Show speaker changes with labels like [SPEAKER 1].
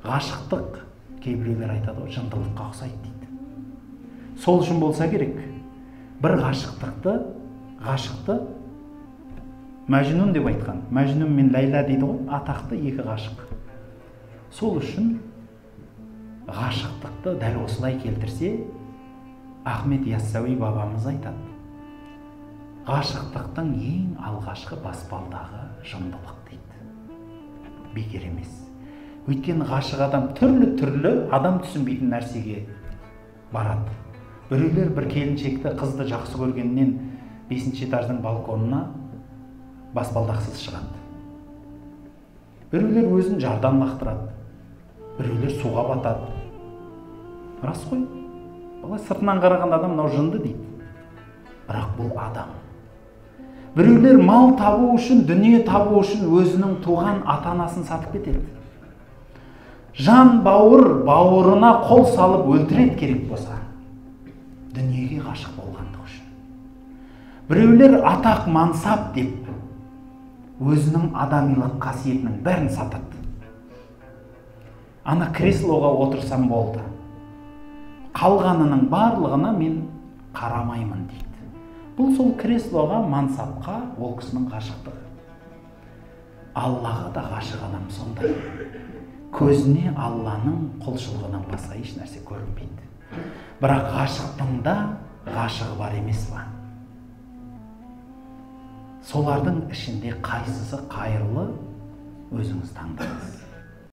[SPEAKER 1] Ғашықтық, кейбіреулер айтады ғой, жындылыққа ұқсайды дейді. Сол үшін болса керек, бір ғашықты Мәжнүн деп айтқан. Мәжнүн мен Ләйла дейді ғой, атақты екі ғашық. Сол үшін ғашықтықты дәл осылай келтірсе, Ахмет Яссауи бабамыз айтады: ғашықтықтың ең алғашқы баспалдағы жындылық дейді. Бекер емес. Өйткені ғашық адам түрлі-түрлі адам түсінбейтін нәрсеге барады. Біреулер бір келіншекті, қызды жақсы көргеннен 5-ші этаждың балконына баспалдақсыз шығады. Біреулер өзін жардан лақтырады. Біреулер суға батады. Рас қой. Былай сыртынан қараған адам мынау жынды дейді. Бірақ бұл адам. Біреулер мал табу үшін, дүние табу үшін өзінің туған ата-анасын сатып кетеді. Жан бауыр бауырына қол салып өлтіреді керек болса. Дүниеге ғашық болғандығы үшін. Біреулер атақ мансап деп өзінің адамилық қасиетінің бәрін сатады. Ана креслоға отырсам болды. Қалғанының барлығына мен қарамаймын дейді. Бұл сол креслоға, мансапқа ол кісінің ғашықтығы. Аллаға да ғашық адам сондай. Көзіне Алланың құлшылығынан басқа еш нәрсе көрінбейді. Бірақ ғашықтың да ғашығы бар емес па? Солардың ішінде қайсысы қайырлы, өзіңіз таңдаңыз.